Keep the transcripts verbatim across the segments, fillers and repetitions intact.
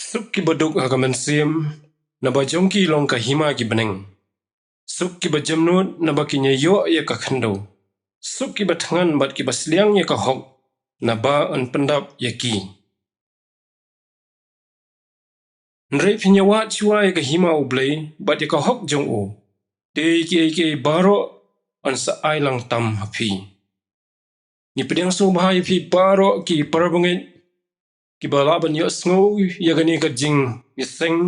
Suk kiba duk ha ka mynsiem, naba jong ki long ka hima ki bneng. Suk kiba jemnud, naba kin ïa ïoh ïa ka khyndew. Suk kiba thngan bad kiba sliang ïa ka hok, naba yn pyndap ïa ki. Hynrei phin ïa wad shuwa ïa ka hima U Blei bad ïa ka hok jong u, te kiei kiei baroh yn sa ai lang tam ha phi. Ngi pdiang sngewbha ïa phi baroh ki parabangeit kiba lah ban ïohsngew ïa kane ka jingïaseng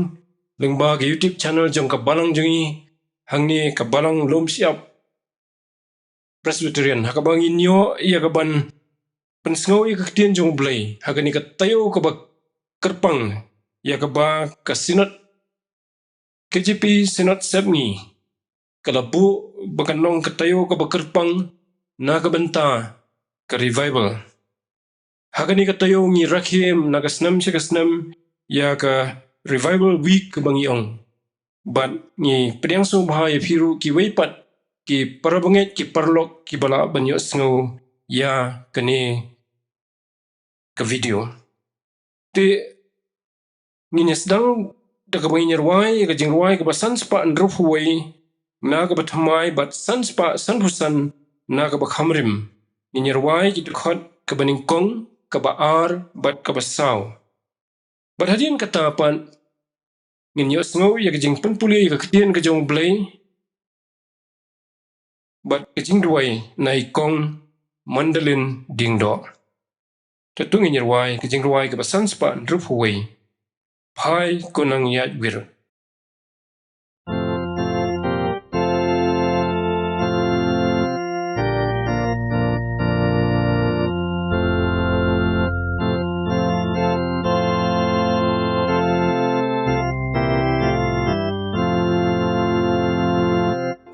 lyngba ka YouTube channel jong ka balang jong ngi, hangne ka Balang Lum Shyiap Presbyterian, ha kaba ngin ïoh ïa ka ban pynsngew ïa ka ktien jong U Blei ha kane ka taïew kaba kyrpang, ïa kaba ka Synod K J P Synod Sepngi ka la buh ba kan long ka taïew kaba kyrpang na ka bynta ka revival. Ha kane ka taïew ngi rakhe na ka snem sha ka snem ïa ka Revival Week kaba ngi ong. Bad ngi pdiang sngewbha ïa phi ruh kiwei pat ki parabangeit ki paralok kiba lah ban ïohsngew ïa kane ka video. Te ngin ïa sdang da kaba ngin ïa rwai ïa ka jingrwai kaba san spah hynriewphew wei na kaba thymmai bad san spah sanphew san na kaba kham rim. Ngin ïa rwai ki dkhot kaba nyngkong, kaba ar bad kaba saw. Bad hadien kata pat ngin ïohsngew ïa ka jingpynpule ïa ka ktien ka jong U Blei bad ka jingduwai na i Kong Mandalin Diengdoh. Te to ngin ïa rwai ka jingrwai kaba san spah hynriewphew wei. Phai ko nongïaid wir.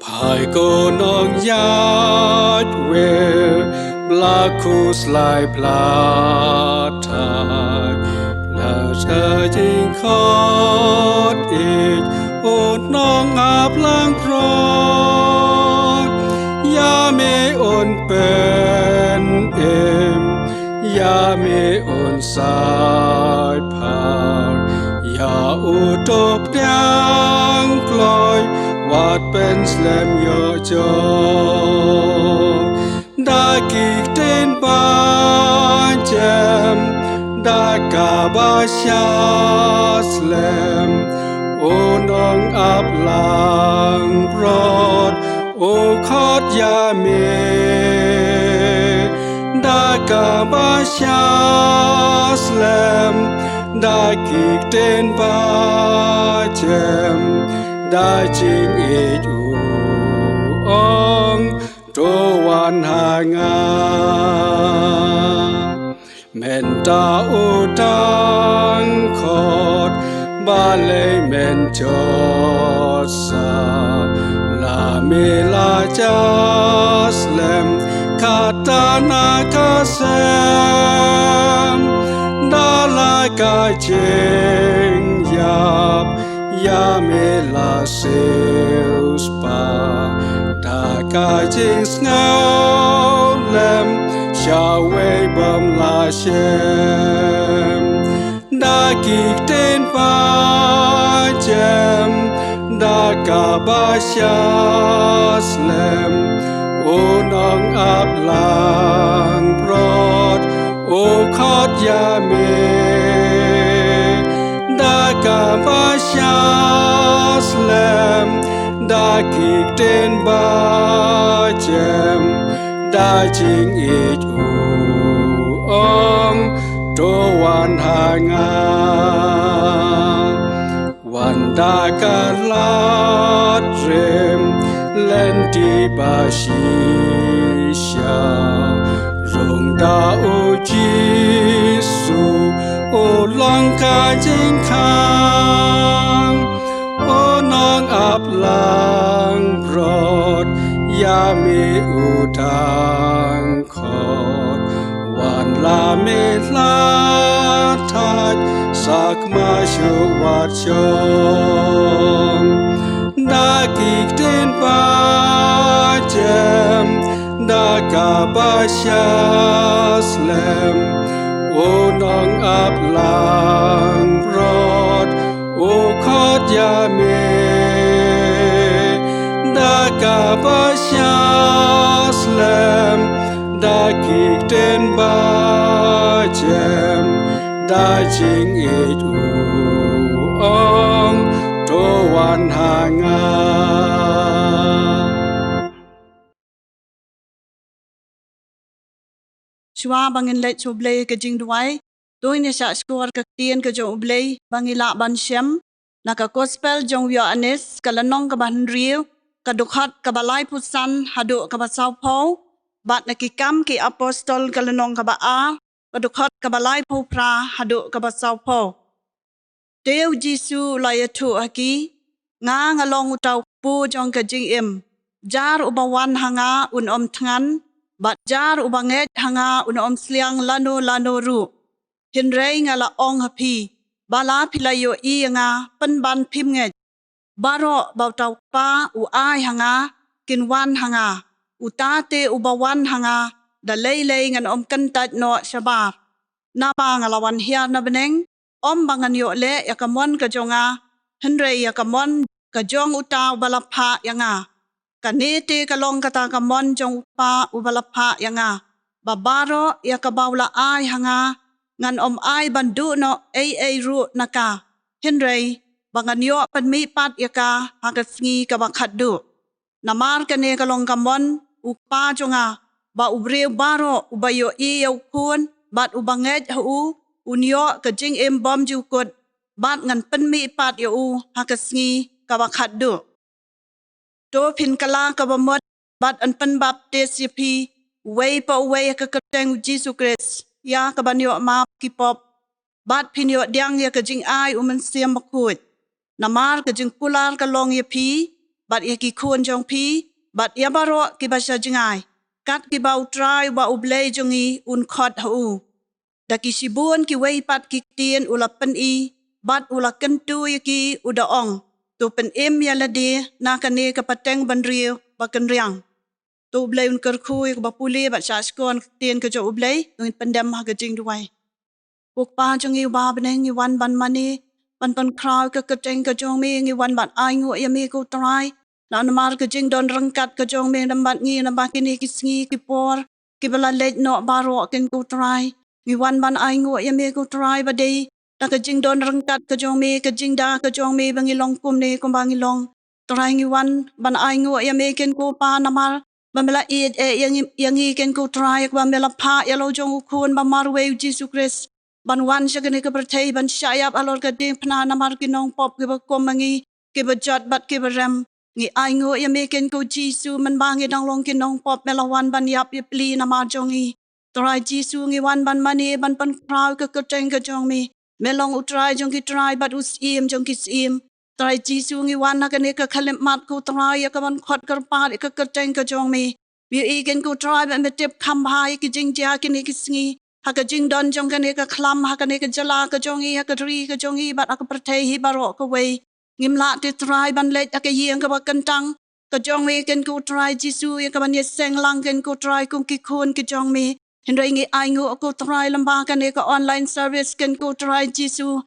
Phai ko nongïaid wir, ba la khuslai, ba la thait, ba la sha jingkhot ïeit, O Nongap Langbrot. Ïa me un pynim, ïa me un saitphar, ïa u to pdiang kloi, wat pynslem ïoh jot. Da ki ktien ba jem, da kaba sha slem, O Nongap Langbrot, u khot ïa me. Da kaba sha slem, da ki ktien ba jem, da jingïeit u ong, to wan ha nga. Mynta u dang khot, balei men jot sa? La me la sha slem, kata na ka sem, da la ka jingïap, ïa me la siewspah, da ka jingsngewlem, sha wei bym la shem. Da ki ktien ba jem, da kaba sha slem, O Nongap Langbrot, u khot ïa me. Da kaba sha slem, da ki ktien ba jem, da jingïeit u ong, to wan ha nga. Wan da ka lad rim, lynti ba shisha, rung da u Jisu, u long ka jingkhang. O Nongap Langbrot, ïa me u dang khot, wan la me la thait, sakma shuh wat shong. Da ki ktien ba jem, da kaba sha slem, O Nongap Langbrot. Ïa me da kaba shah slem, da ki ktien ba jem, da jingïeit u ong, to wan ha nga. Shuwa ba ngin leit sha U Blei ka jingduwai, to ngin ïa shah shkor ka ktien ka jong U Blei ba ngi lah ban shem na ka Gospel jong u Ïoannis, ka lynnong kaba hynriew, ka dkhot kaba laiphew san haduh kaba sawphew, bad na Ki Kam ki Apostol, ka lynnong kaba ar, ka dkhot kaba laiphew phra haduh kaba sawphew. Te u Jisu u la ïathuh ha ki, nga nga long uta u kpu jong ka jingim. Jar uba wan ha nga un ym thngan, bad jar uba ngeit ha nga un ym sliang lano lano ruh. Hynrei nga la ong ha phi, ba la phi la ïohi ïa nga, pynban phim ngeit. Baroh ba uta u Kpa u ai ha nga, kin wan ha nga. Uta te uba wan ha nga, da lei lei ngan ym kyntait noh shabar. Naba nga la wan hiar na bneng, ym ba ngan ïoh leh ïa ka mon ka jong nga, hynrei ïa ka mon ka jong uta uba la phah ïa nga. Kane te ka long kata ka mon jong u Kpa uba la phah ïa nga, ba baroh ïa kaba u la ai ha nga, ngan ym ai ban duh noh ei ei ruh na ka, hynrei ba ngan ïoh pynmihpat ïa ka ha ka sngi kaba khatduh. Namar kane ka long ka mon u Kpa jong nga, ba u briew baroh uba ïohi ïa u Khun bad uba ngeit ha u, un ïoh ka jingim bymjukut, bad ngan pynmihpat ïa u ha ka sngi kaba khatduh. To phin kylla kaba mut bad yn pynbaptis ïa phi uwei pa uwei ha ka kyrteng u Jisu Khrist ïa ka ban ïoh map ki pop, bad phin ïoh pdiang ïa ka jingai u Mynsiem Bakhuid. Namar ka jingkular ka long ïa phi bad ïa ki khun jong phi bad ïa baroh kiba sha jngai, kat kiba U Trai uba U Blei jong ngi un khot ha u. Da ki shibun kiwei pat ki ktien u la pyni, bad u la kyntu ïa ki u da ong, to pynim ïa lade na kane ka pateng bynriew ba kynriang. To U Blei un kyrkhu ïa kaba pule bad shah shkor ka ktien ka jong U Blei, to ngin pyndem ha ka jingduwai. Ko Kpa jong ngi uba ha bneng, ngi wan ban mane, ban pynkhraw ïa ka kyrteng ka jong me, ngi wan ban ainguh ïa me ko Trai. Namar ka jingdon ryngkat ka jong me lem bad ngi, lem bad kine ki sngi ki por kiba la leit noh baroh ken ko Trai. Ngi wan ban ainguh ïa me ko Trai ba dei da ka jingdon ryngkat ka jong me, ka jingda ka jong me ba ngi long kumne kumba ngi long. Trai ngi wan ban ainguh ïa me ken ko Pa namar ba me la ïeit eh ïa ngi, ïa ngi ken ko Trai, ba me la phah ïa la u jong u Khun ba marwei u Jisu Khrist ban wan sha kane ka pyrthei ban shah ïap halor ka diengphna namar ki nongpop kiba kum ma ngi, kiba jot bad kiba rem. Ngi ainguh ïa me ken ko Jisu, mynba ngi dang long ki nongpop me la wan ban ïap ïa pli namar jong ngi. Trai Jisu ngi wan ban mane ban pynkhraw ïa ka kyrteng ka jong me. Me long U Trai jong ki trai bad U Syiem jong ki syiem. Trai Jisu ngi wan ha kane ka khyllipmat ko Trai ïa ka ban khot kyrpad ïa ka kyrteng ka jong me. Me ïohi ken ko Trai ba me tip kham bha ïa ki jingjia kine ki sngi. Ha ka jingdon jong kane ka khlam, ha kane ka jylla ka jong ngi, ha ka ri ka jong ngi, bad ha ka pyrthei hi baroh kawei. Ngim lah te Trai ban leit ha ka ïing kaba kyntang ka jong me ken ko Trai Jisu, ïa ka ban ïaseng lang ken ko Trai kum ki khun ki jong me. Hynrei ngi ainguh ko Trai lem bad kane ka online service ken ko Trai Jisu.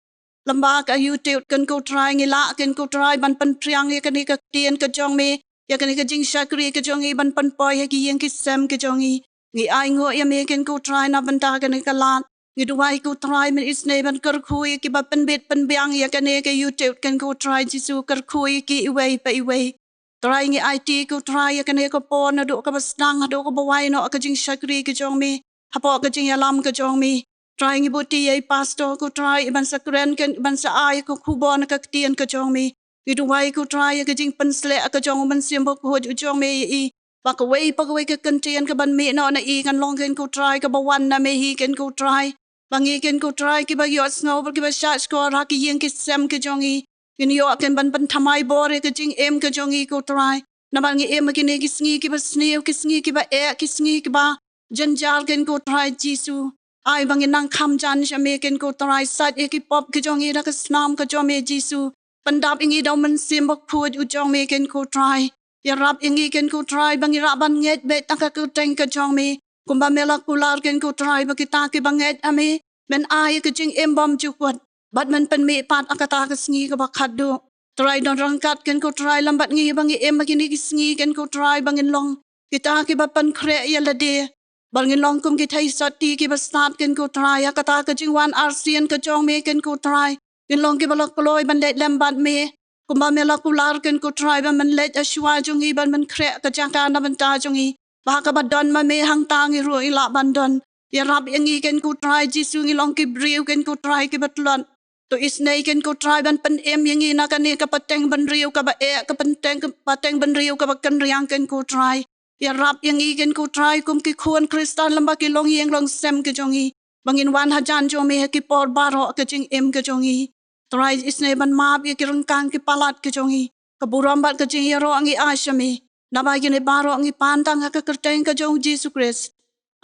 Lem bad ka YouTube ken ko Trai ngi lah ken ko Trai ban pynphriang ïa kane ka ktien ka jong me, ïa kane ka jingshakri ka jong ngi ban pynpoi ha ki ïing ki sem ka jong ngi. Ngi ainguh ïa me ken ko Trai na bynta kane ka lad. Ngi duwai ko Trai men isynei ban kyrkhu ïa kiba pynbit pynbiang ïa kane ka YouTube ken ko Trai Jisu, kyrkhu ïa ki iwei pa iwei. Trai ngi aiti ko Trai ïa kane ka por naduh kaba sdang haduh kaba wai noh ka jingshakri ka jong me, hapoh ka jingïalam ka jong me. Trai ngi buti ïa i pastor ko Trai, i ban sa kren ken, i ban sa ai ka khubor na ka ktien ka jong me. Ngi duwai ko Trai ïa ka jingpynshlur ka jong u Mynsiem Bakhuid u jong me ïa i, ba kawei pa kawei ka ktien ka ban mih noh na i kan long ken ko Trai kaba wan na me hi ken ko Trai. Ba ngi ken ko Trai kiba ïohsngew bad kiba shah shkor ha ki ïing ki sem ki jong ngi, ngin ïoh ken ban pynthymmai bor ïa ka jingim ka jong ngi ko Trai. Namar ngi im ha kine ki sngi kiba sniew, ki sngi kiba eh, ki sngi kiba jynjar ken ko Trai Jisu. Ai ba ngin nang kham jan sha me ken ko Trai, sait ïa ki pop ki jong ngi da ka snam ka jong me Jisu. Pyndap ïa ngi da u Mynsiem Bakhuid u jong me ken ko Trai. Ïarap ïa ngi ken ko Trai ba ngi lah ban ngeit beit ha ka kyrteng ka jong me. Kumba me la kular ken ko Trai ba kita kiba ngeit ha me, men ai ïa ka jingim bymjukut, bad men pynmihpat ha kata ka sngi kaba khatduh. Trai, don ryngkat, Kynrad ko Trai, lem bad ngi ba ngi im ha kine ki sngi, Kynrad ko Trai, ba ngin long kita kiba pynkhreh ïa lade, ba ngin long kum ki theisotti kiba stad, Kynrad ko Trai, ha kata ka jingwan arsien ka jong me, Kynrad ko Trai, ngin long kiba la kloi ban leit lem bad me, kumba me la kular, Kynrad ko Trai, ban leit ha shuwa jong ngi, ban pynkhreh ka jaka na bynta jong ngi, ba ha kaba don ma me, hangta ngi ruh ngi lah ban don. Ïarap ïa ngi, Kynrad ko Trai Jisu, ngi long ki briew, Kynrad ko Trai, kiba tlot. To isynei, Kynrad ko Trai, ban pynim ïa ngi na kane ka pateng bynriew kaba eh, ka pateng, ka pateng bynriew kaba kynriang, Kynrad ko Trai. Ïarap ïa ngi, Kynrad ko Trai, kum ki khun Khristan lem bad ki longïing longsem ki jong ngi, ba ngin wan hajan jong me ha ki por baroh ka jingim ka jong ngi. Trai, isynei ban map ïa ki ryngkang ki palat ki jong ngi. Ka burom bad ka jingïaroh ngi ai sha me. Naba kine baroh ngi pan tang ha ka kyrteng ka jong u Jisu Khrist.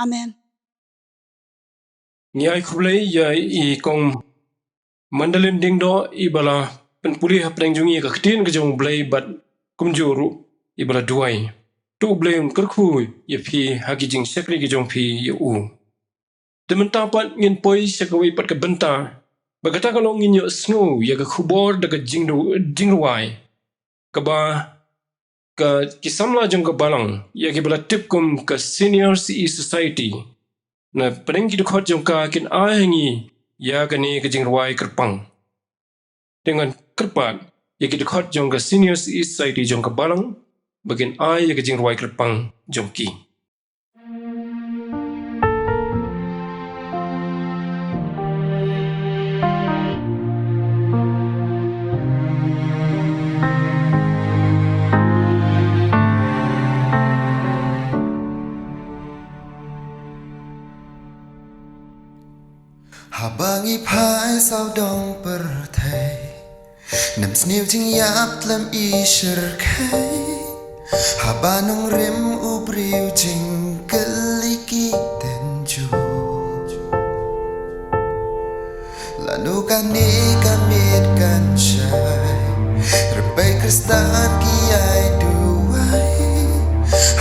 Amen. Ngi ai khublei ïa i Kong Mandalin Diengdoh, iba la pynpule hapdeng jong ngi ïa ka ktien ka jong u Blei, bad kumjuh ruh iba la duwai. To u Blei un kyrkhu ïa phi ha ki jingshakri ki jong phi ïa u. Te mynta pat ngin poi sha kawei pat ka bynta, ba kata ka long ngin ïohsngew ïa ka khubor da ka jingdu-, jingrwai, kaba ka, ki samla jong ka balang, ïa kiba la tip kum ka Senior C E Society, na pdeng ki dkhot jong ka, kin ai ha ngi ïa kane ka jingrwai kyrpang. Te ngan kyrpad ïa ki dkhot jong ka Senior C E Society jong ka balang, ba kin ai ïa ka jingrwai kyrpang jong ki. Haba ngi phai sawdong pyrthei, nemsniew jingïap tlem i shyrkhei. Haba nongrim u briew jingkylli ki tynjuh, lano kane ka miet kan shai? Rympei Khristan ki ïai duwai,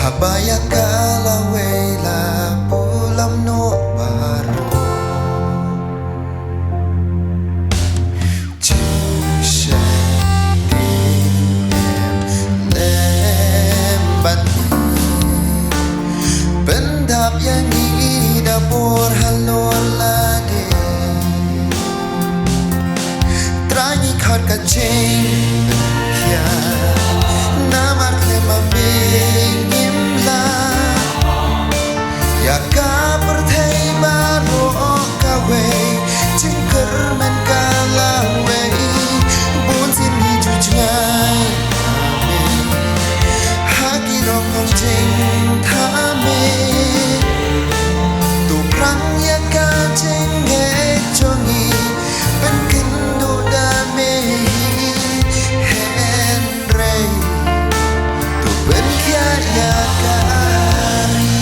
haba ïa ka lawei la burom noh baroh. Jingshisha dei em lem bad ngi, pyndap ïa ngi da por halor lade. Trai, ngi khot ka jingpynkhiah, namar khlem ma me ngim lah. Ïa ka pyrthei baroh kawei, jingkyrmen ka lawei, bunsien ngi ju jngai ha me, ha ki rong jingtha me. To phrang ïa ka jingngeit jong ngi, pynkynduh da me hi, hynrei to pynkhiah ïa ka ri.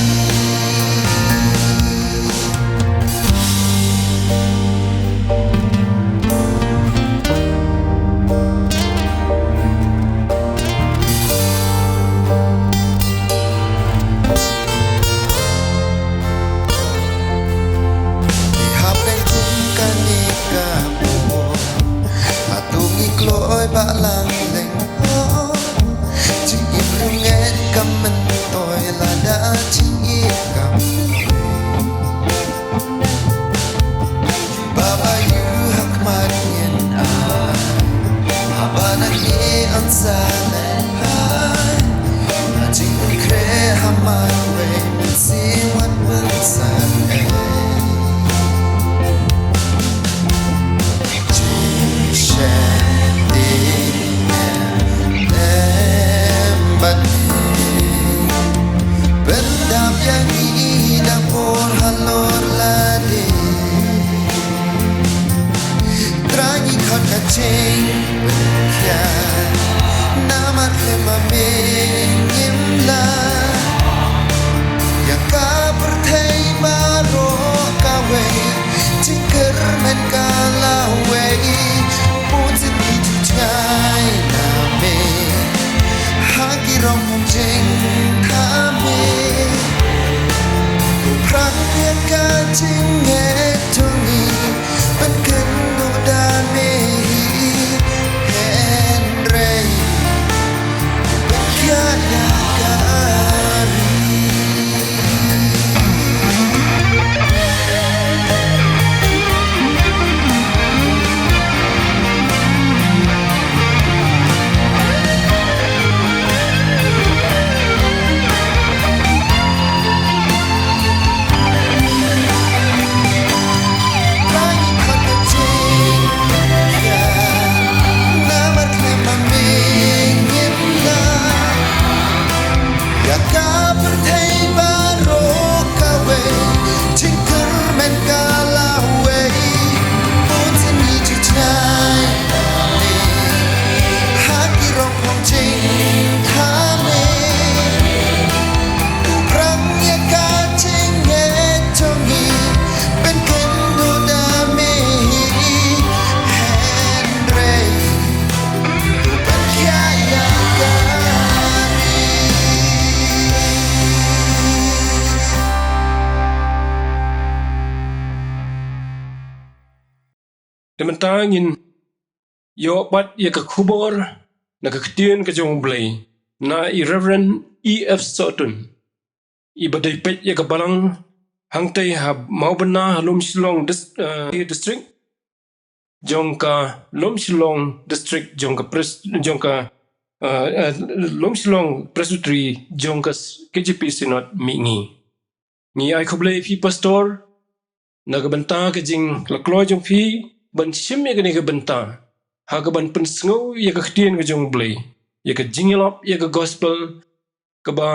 Ngi hap leh kum kane ka por, hato ngi kloi ba lang leng? Jingim ruh nget ka myntoi, lada jingim kam Baba ïoh ha khmat ngin ai, haba na ngi yn sa lehai, na jingkhreh ha marwei mynsiem wat pynsan ei. Jingshisha dei em lem bad ngi, pyndap ïa ngi da por halor lade. Trai, ngi khot ka jingpynkhiah, namar khlem ma me ngim lah. Ïa ka pyrthei baroh kawei, jingkyrmen ka lawei, bunsien ngi ju jngai na me, ha ki rong jingtha me. To phrang ïa ka jingngeit jong ngi, pynkynduh da me hi, hynrei Mynta ngin ïoh pat ïa ka khubor na ka ktien ka jong U Blei na i Reverend E F Sotun, i ba dei peit ïa ka balang hangtei ha Mawbynna, ha Lumshillong dis-, eh, district, jong ka Lumshillong district, jong ka pres-, jong ka, eh, eh, Lumshillong Presbytery, jong ka s-, K J P Synod Mihngi. Ngi ai khublei phi Pastor na ka bynta ka jinglakloi jong phi ban shim ïa kane ka bynta ha kaban pynsngew ïa ka ktien ka jong U Blei, ïa ka jingïalap ïa ka gospel, kaba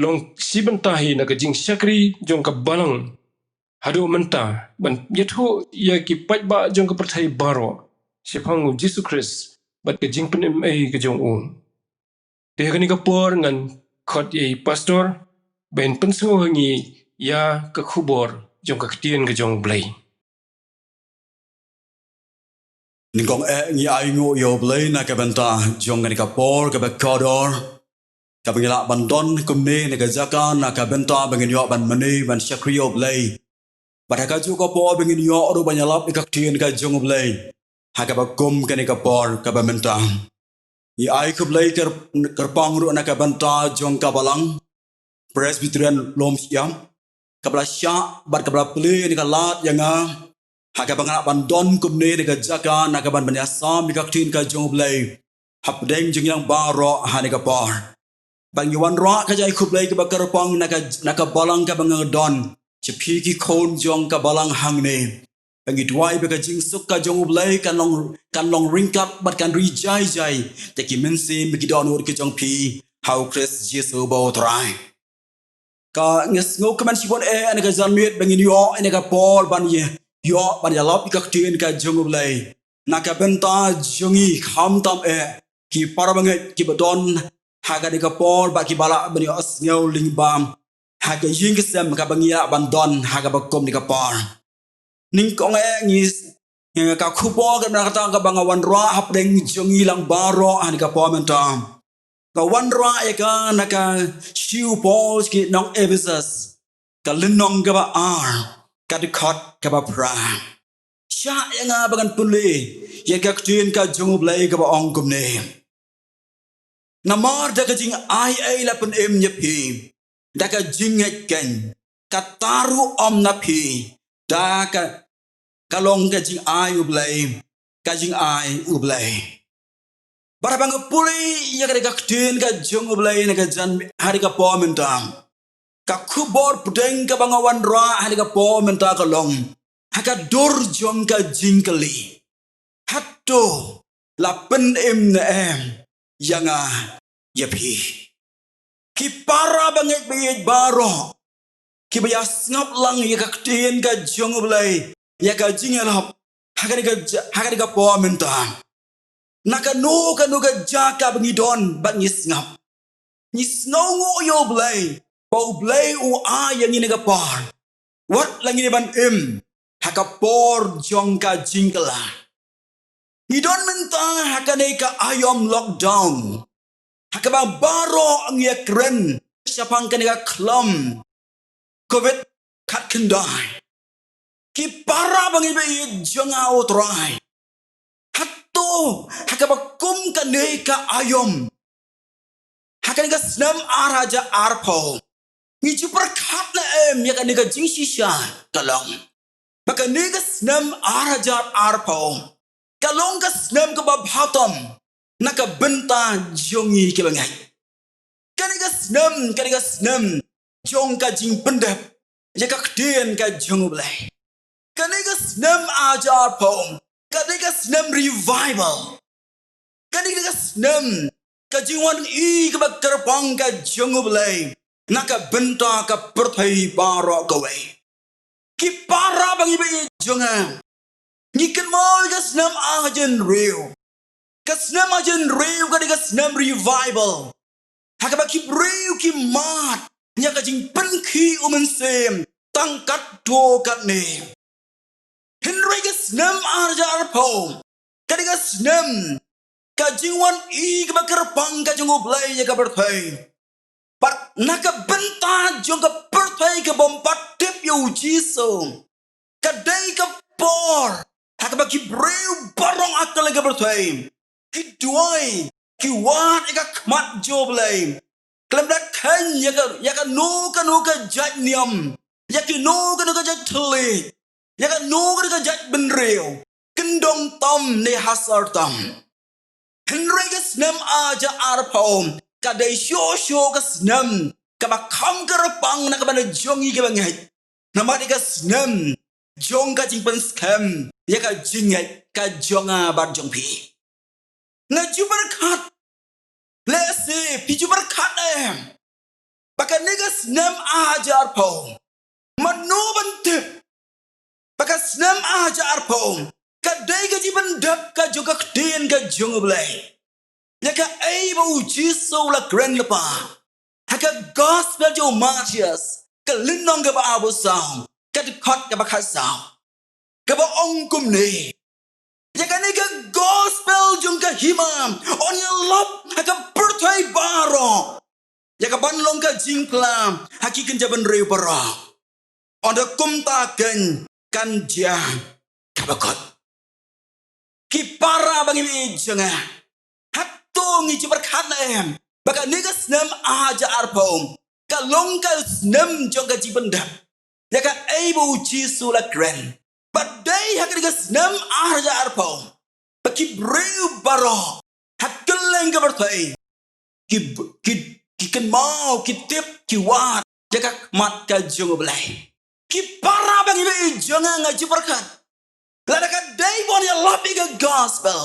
long shi bynta hi na ka jingshakri jong ka balang haduh mynta, ban ïathuh ïa ki paidbah jong ka pyrthei baroh shaphang U Jisu Khrist bad ka jingpynim ei ka jong u. Te ha kane ka por ngan khot ïa i Pastor ban pynsngew ha ngi ïa ka khubor jong ka ktien ka jong U Blei. Nyngkong eh ngi ai nguh ïa U Blei na ka bynta jong kane ka por kaba kordor, kaba ngi lah ban don kumne na ka jaka na ka bynta ba ngin ïoh ban mane ban shakri ïa U Blei. Bad ha kajuh ka por ba ngin ïoh ruh ban ïalap ïa ka ktien ka jong U Blei ha kaba kum kane ka por kaba mynta. Ngi ai khublei kyr-, kyrpang ruh na ka bynta jong ka balang Presbyterian Lumshyiap, kaba la shah bad kaba la plie ïa ka lad ïa nga ha kaba nga lah ban don kumne na ka jaka na kaban ban ïasam ïa ka ktien ka jong U Blei hapdeng jong ngi lang baroh ha kane ka por. Bad ngi wanrah ka jingkhublei kaba kyrpang na ka, na ka balang kaba nga don, sha phi ki khun jong ka balang hangne. Ba ngi duwai ba ka jingsuk ka jong U Blei kan long, kan long ryngkat bad kan ri jai jai ïa ki mynsiem ba ki dohnud ki jong phi ha U Khrist Jisu uba U Trai. Ka ngi sngew kumne shibun eh ha kane ka janmiet ba ngin ïoh ha kane ka por ban ïa, ïoh ban ïalap ïa ka ktien ka jong U Blei na ka bynta jong ngi, khamtam eh ki para bangeit kiba don ha kane ka por bad kiba lah ban ïohsngew lyngba ha ka ïing ka sem kaba ngi lah ban don ha kaba kum kane ka por. Nyngkong eh ngi, eh, ka khubor kaba na kata kaba nga wanrah hapdeng jong ngi lang baroh ha kane ka por mynta. Nga wanrah ïa ka na ka shithi u Paul sha ki nong Ephesus, ka lynnong kaba ar, ka dkhot kaba phra. Shah ïa nga ba ngan pule ïa ka ktien ka jong U Blei kaba ong kumne. Namar da ka jingai ei la pynim ïa phi da ka jingngeit keiñ, kata ruh ym na phi, da ka, ka long ka jingai U Blei, ka jingai U Blei. Bad haba nga pule ïa ka, ka ktien ka jong U Blei na ka jan, ha kane ka por mynta, ka khubor pdeng kaba nga wanrah ha kane ka por mynta ka long ha ka dur jong ka jingkylli. Hato la pynim ne em ïa nga ïa phi? Ki para bangeit ba ïeit baroh kiba ïa sngap lang ïa ka ktien ka jong U Blei, ïa ka jingïalap ha kane ka ja-, ha kane ka por mynta. Na kano kano ka jaka ba ngi don bad ngi sngap, ngi sngewnguh ïa U Blei ba U Blei u ai ïa ngi kane ka por wat la ngi dei ban im ha ka por jong ka jingkylla. Ngi don mynta ha kane ka aïom lockdown, ha kaba baroh ngi ïakren shaphang kane ka khlam Covid khatkhyndai. Ki para bangeit ba ïeit jong nga U Trai, hato ha kaba kum kane ka aïom, ha kane ka snem ar hajar arphew, ngi ju pyrkhat ne em ïa kane ka jingshisha? Ka long ba kane ka snem ar hajar arphew ka long ka snem kaba bha tam na ka bynta jong ngi kiba ngeit. Kane ka snem, kane ka snem jong ka jingpyndep ïa ka ktien ka jong U Blei. Kane ka snem ar hajar arphew, kane ka snem revival. Kane ka snem ka jingwan i kaba kyrpang ka jong U Blei na ka bynta ka pyrthei baroh kawei. Ki para bangeit ba ïeit jong nga, ngi kynmaw ïa ka snem ar hajar hynriew. Ka snem ar hajar hynriew ka dei ka snem revival, ha kaba ki briew ki mad ïa ka jingpynkhih u Mynsiem tang katto katne. Hynrei ka snem ar hajar arphew ka dei ka snem ka jingwan i kaba kyrpang ka jong U Blei ïa ka pyrthei. Bad na ka bynta jong ka pyrthei ka bym pat tip ïa U Jisu, ka dei ka por ha kaba ki briew baroh ha kylleng ka pyrthei ki duwai, ki wad ïa ka khmat jong U Blei. Khlem da kheiñ ïa ka, ïa kano kano ka jait niam, ïa kano kano ka jait thylliej, ïa kano kano ka jait bynriew, kyndong tam ne ha sor tam. Hynrei ka snem ar hajar arphew ka dei shuh shuh ka snem kaba kham kyrpang na ka bynta jong ngi kiba ngeit. Namar ïa ka snem jong ka jingpynskhem ïa ka jingngeit ka jong nga bad jong phi. Nga ju pyrkhat, lehse phi ju pyrkhat em, ba kane ka snem ar hajar arphew, mano ban tip ba ka snem ar hajar arphew ka dei ka jingpyndep ka jong ka ktien ka jong U Blei. Ïa kaei ba U Jisu u la kren lypa ha ka gospel jong u Mathaios, ka lynnong kaba arphew saw, ka dkhot kaba khatsaw, kaba ong kumne: Ïa kane ka gospel jong ka hima yn ïalap ha ka pyrthei baroh, ïa kaban long ka jingphla ha ki kynja bynriew baroh. Ynda kumta keiñ kan jia kaba kut. Ki para bangeit jong nga, hato ngi ju pyrkhat ne em ba kane ka snem ar hajar arphew ka long ka snem jong ka jingpyndep ïa kaei ba U Jisu u la kren? Ba dei ha kane ka snem ar hajar arphew ba ki briew baroh ha kylleng ka pyrthei ki, ki, ki kynmaw, ki tip, ki wad ïa ka khmat ka jong U Blei. Ki para bangeit jong nga, nga ju pyrkhat, lada ka dei ba yn ïalap ïa ka gospel,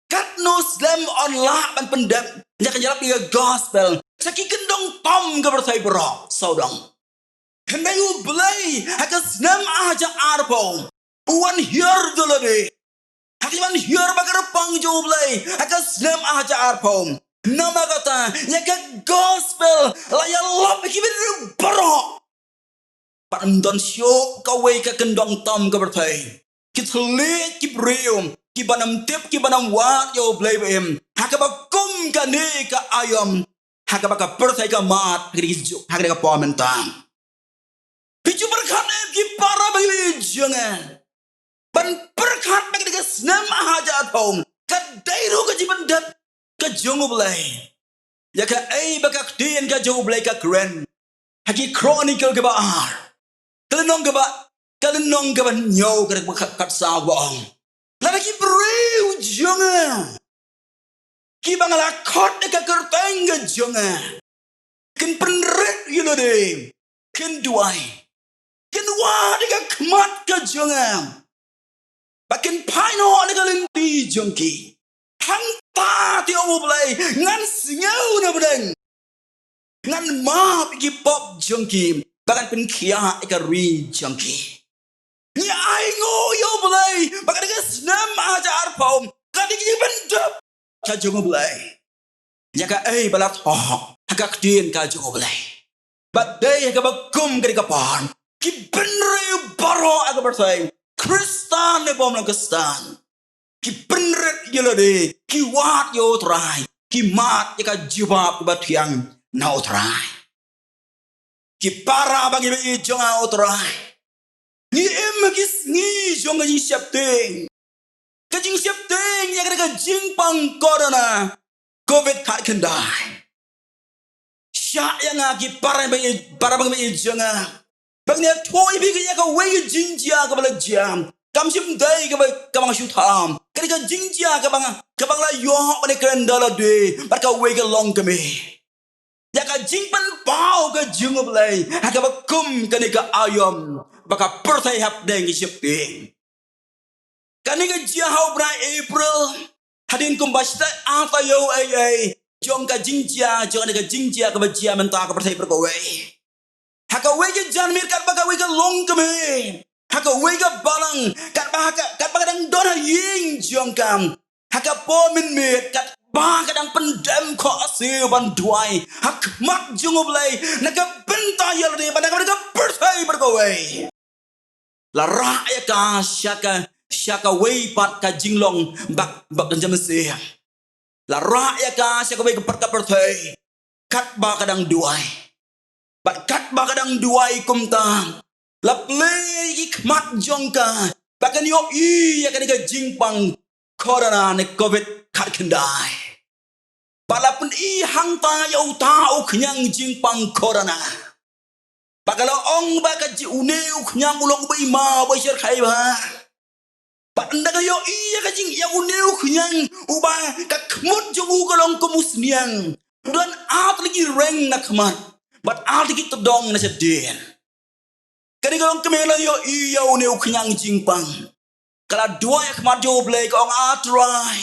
katno slem yn lah ban pyndep ïa ka jingïalap ïa ka gospel sha ki kyndong tam ka pyrthei baroh sawdong. Hynrei U Blei ha ka snem ar hajar arphew u wan hiar da lade ha ka jingwan hiar ba kyrpang jong U Blei ha ka snem ar hajar arphew. Namar kata ïa ka gospel la ïalap ha ki bynriew baroh. Bad ym don shuh kawei ka kyndong tam ka pyrthei, ki thylliej, ki briew kiba nym tip, kiba nym wad ïa U Blei ba im ha kaba kum kane ka aïom ha kaba ka pyrthei ka mad ha kane ka por mynta. Phi ju pyrkhat ne em ki para bangeit jong nga, ban pyrkhat ba kane ka snem ar hajar arphew ka dei ruh ka jingpyndep ka jong U Blei ïa kaei ba ka ktien ka jong U Blei ka kren ha ki Chronicle kaba ar, ka lynnong kaba, ka lynnong kaba hynñiew, ka dkhot khatsaw ba ong: Lada ki briew jong nga kiba nga la khot da ka kyrteng ka jong nga kin pynrit ïa lade, kin duwai, kin wad ïa ka khmat ka jong nga, ba kin phai noh na ka lynti jong ki, hangta te ong U Blei ngan sngew na bneng, ngan map ïa ki pop jong ki, ba ngan pynkhiah ïa ka ri jong ki. Ngi ainguh ïa U Blei ba kane ka snem ar hajar arphew ka dei ka jingpyndep ka jong U Blei ïa kaei ba la thoh ha ka ktien ka jong U Blei. Ba dei ha kaba kum kane ka por ki bynriew baroh ha ka pyrthei, Khristan ne bym long Khristan, ki pynrit ïa lade, ki wad ïa U Trai, ki mad ïa ka jubab kaba thiang na U Trai. Ki para bangeit jong nga ha U Trai, ngi im ha ki sngi jong ka jingsheptieng, ka jingsheptieng ïa kane ka jingpang corona covid khatkhyndai. Shah ïa nga ki para bangeit, para bangeit jong nga, ba ngan ïathuh ïa phi ïa kawei ka jingjia kaba la jia, kam shym dei kaba, kaba nga shu tham. Kane ka jingjia kaba nga, kaba nga la ïoh ban ïakren da lade bad kawei ka longkmie ïa ka jingpynpaw ka jong U Blei ha kaba kum kane ka aïom ba ka pyrthei hapdeng ki sheptieng. Kane ka jia ha u bnai April, hadien kumba stet ar taïew ei ei jong ka jingjia, jong kane ka jingjia kaba jia mynta ha ka pyrthei baroh kawei. Ha kawei ka janmiet katba kawei ka longkmie, ha kawei ka balang, katba, ka, katba ka dang don ha ïing jong ka, ha ka por mynmiet katba ka dang pyndem khohsiew ban duwai ha khmat jong U Blei na ka bynta ïa lade bad na ka bynta ka pyrthei baroh kawei, la rah ïa ka sha ka, sha kawei pat ka jinglong bak, bak kynja mynsiem. La rah ïa ka sha kawei ka pat ka pyrthei katba ka dang duwai. Bad katba ka dang duwai kumta, la plie ki khmat jong ka ba kan ïohi ïa kane ka jingpang corona ne covid khatkhyndai. Ba la pyni hangta ïa uta u khñiang jingpang corona. Ba ka la ong ba ka ji une u khñiang u long uba i ma uba shyrkhei bha. Ba ynda ka ïohi ïa ka jing ïa une u khñiang uba ka khmut jong u ka long kum u sniang. Don ar tylli ki reng na khmat bad ar tylli ki tdong na shadien. Kane ka long kmie la ïohi ïa une u khñiang jingpang. Ka la duwai ha khmat jong U Blei ka ong, A Trai,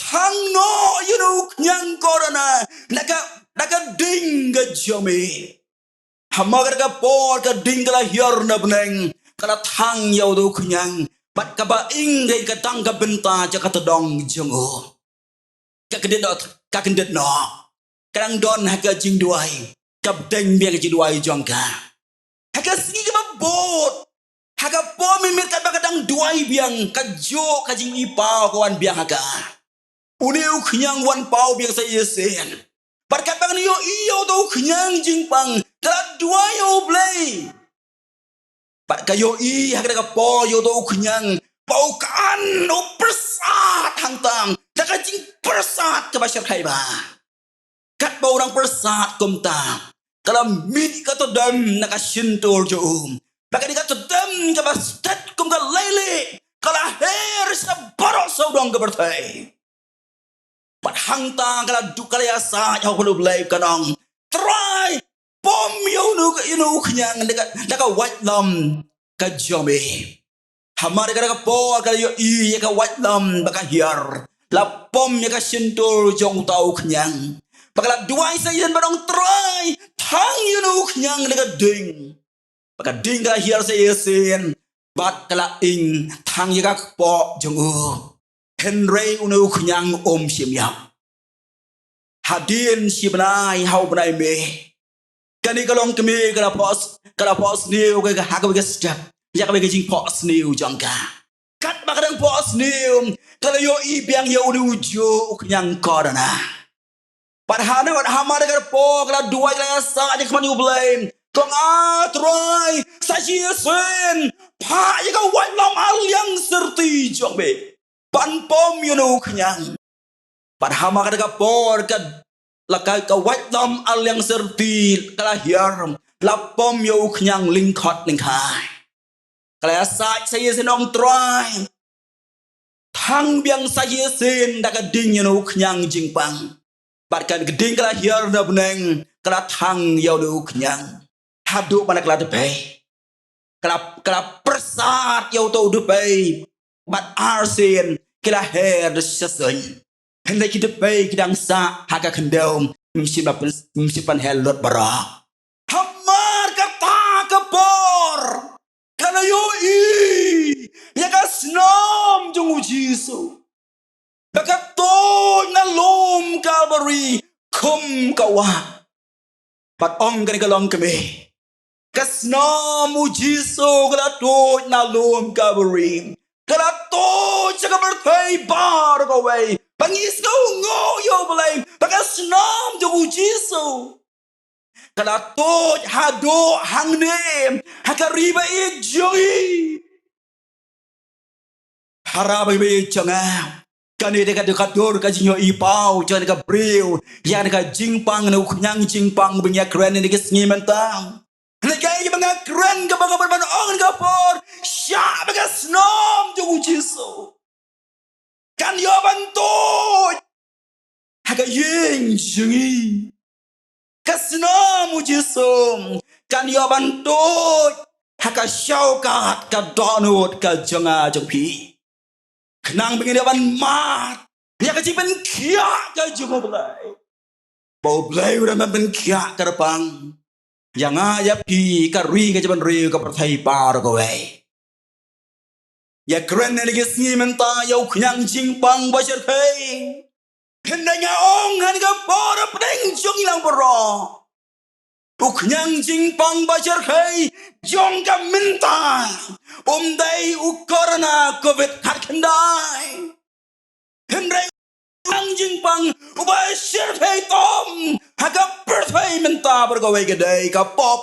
thang noh ïa une u khñiang corona na ka, na ka ding ka jong me. Hamar kata ka por ka ding ka la hiar na bneng, ka la thang ïa uto u khñiang bad kaba ing dei ka dang ka bynta jong ka tdong jong u. Ka kyndit noh, ka kyndit noh. Ka dang don ha ka jingduwai, ka bteng biang ka jingduwai jong ka. Ha ka sngi kaba bud, ha ka por mynmiet katba ka dang duwai biang, ka juh ka jingïohi paw ka wan biang ha ka. Une u khñiang wan paw biang sa shisien. Bad katba kan ïohi ïa uto u khñiang jingpang, ka la duwai ïa U Blei. Bad ka ïohi ha kata ka por ïa uto u khñiang ba u kan, u pyrsad hangta da ka jingpyrsad kaba shyrkhei bha. Katba u dang pyrsad kumta, ka la mih ka tdem na ka shyntur jong u. Bad kane ka tdem kaba stet kum ka leilieh ka la her sha baroh sawdong ka pyrthei. Bad hangta ka la duh, ka la ïasaid ha U Blei, ka ong, Trai, pom ïa une u, ïa une u khñiang da ka, da ka waitlam ka jong me. Hamar kata ka por ka la ïohi ïa ka waitlam ba ka hiar, la pom ïa ka shyntur jong uta u khñiang. Bad ka la duwai sa shisien bad ong, Trai, thang ïa une u khñiang da ka ding. Bad ka ding ka la hiar sa shisien bad ka la ing, thang ïa ka kpoh jong u. Hynrei une u khñiang um shym ïap. Hadien shi bnai ha u bnai May, kane ka longkmie ka la phoh, ka la phohsniew ka ha kawei ka step ïa kawei ka jingphohsniew jong ka. Katba ka dang phohsniew, ka la ïohi biang ïa une u juh u khñiang corona. Bad hana, bad hamar kata ka por ka la duwai, ka la ïasaid ha khmat U Blei, ka ong, A Trai, sa shisien phah ïa ka waitlam ar liang syrti jong me ban pom ïa une u khñiang. Bad hamar kata ka por ka la, ka, ka waitlam ar liang syrti ka la hiar, la pom ïa u khñiang lyngkhot lyngkhai. Ka la ïasaid sa shisien, ong, Trai, thang biang sa shisien da ka ding ïa une u khñiang jingpang. Bad ka ding ka la hiar na bneng, ka la thang ïa une u khñiang. Haduh ban ka la dbei, ka la, ka la pyrsad ïa uto u dbei. Bad arsien ki la her da sha suiñ. Hynrei ki dbei ki dang sah ha ka khyndew, ym shym la pyn-, ym shym pynher lut baroh. Hamar kata ka por ka la ïohi ïa ka snam jong U Jisu ba ka tuid na lum Kalbari kum ka wah. Bad ong kane ka longkmie, ka snam U Jisu ka la tuid na lum Kalbari, ka la tuid sha ka pyrthei baroh kawei. Ba ngi sngewnguh ïa U Blei ba ka snam jong U Jisu ka la tuid haduh hangne ha ka ri ba ïeit jong ngi. Para bangeit ba ïeit jong nga, kane dei ka, ka dur ka jingïohi paw jong kane ka briew ïa kane ka jingpang, kane u khñiang jingpang ba ngi ïakren ha kine ki sngi mynta. Hynrei kaei kaba nga kren, kaba nga ban ong ha kane ka por, shah ba ka snam jong U Jisu kan ïoh ban tuid ha ka ïing jong ngi. Ka snam U Jisu kan ïoh ban tuid ha ka shawkot, ka dohnud ka jong nga jong phi, khnang ba ngin ïoh ban mad ïa ka jingpynkhiah ka jong U Blei. Ba U Blei u dang ban pynkhiah kyrpang ïa nga ïa phi, ka ri, ka jaitbynriew, ka pyrthei baroh kawei. Ïakren ha kine ki sngi mynta ïa u khñiang jingpang ba shyrkhei. Hynrei nga ong ha kane ka por, hapdeng jong ngi lang baroh, u khñiang jingpang ba shyrkhei jong ka mynta um dei u corona covid khatkhyndai. Hynrei u khñiang jingpang uba shyrkhei tam ha ka pyrthei mynta baroh kawei ka dei ka pop.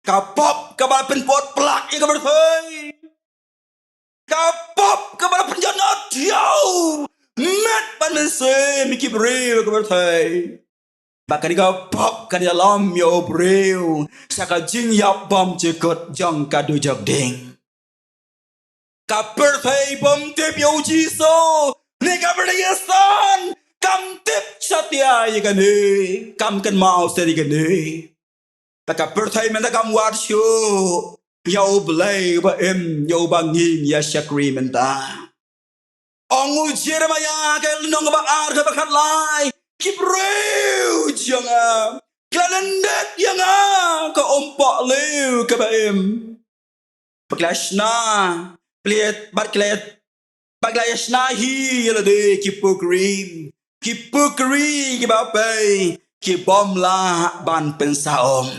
Ka pop kaba pynpot plak ïa ka pyrthei. Ka pop kaba la pynjot na thiaw met ban mynsiem ïa ki briew ka pyrthei. Ba kane ka pop kan ïalam ïa u briew sha ka jingïap bymjukut jong ka dujok ding. Ka pyrthei bym tip ïa u Jisu, ne ka pyrthei ïa san, kam tip satia ïa kane, kam kynmaw satia ïa kane. Ba ka pyrthei mynta kam wad shuh ïa u Blei ba im, ïa uba ngin ïa shakri mynta. Ong u Jeremaïah ha ka lynnong kaba ar kaba khatlai, ki briew jong nga ki la lyndet ïa nga ka umpohliew kaba im. Ba ki la shna, pliet, bad ki la, bad ki la ïa shna hi ïa lade ki pukri, ki pukri kiba pei, ki bym lah ban pynsah um.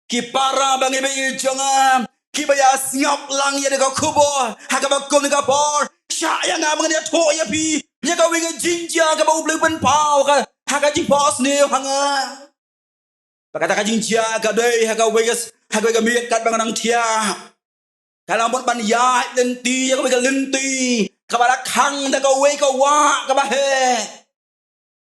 Ki para bangeit ba ïeit jong nga, kiba ïa sngap lang ïa kane ka khubor ha kaba kum kane ka por, shah ïa nga ba ngan ïathuh ïa phi ïa kawei ka jingjia kaba U Blei u pynpaw ha ka, ha ka jingphohsniew ha nga. Ba kata ka jingjia ka dei ha kawei ka s-, ha kawei ka miet katba nga dang thiah. Ka la mut ban ïaid lynti ïa kawei ka lynti kaba la khang da kawei ka wah kaba heh.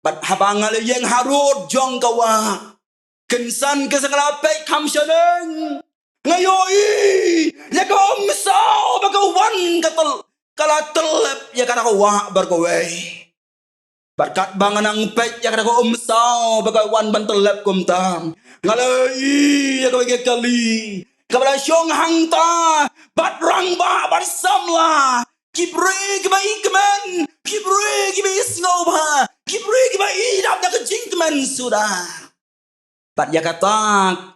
Bad haba nga la ïeng harud jong ka wah, kynsan kynsan nga la peit kham shaneng, nga ïohi ïa ka umsaw ba ka wan ka tyl-, ka la tyllep ïa kata ka wah baroh kawei. Bad katba nga nang peit ïa kata ka umsaw ba ka wan ban tyllep kumta, nga la ïohi ïa kawei ka kali kaba la shong hangta bad rangbah bad samla, ki briew kiba i kmen, ki briew kiba i sngewbha, ki briew kiba i dap da ka jingkmen suda. Bad ïa kata,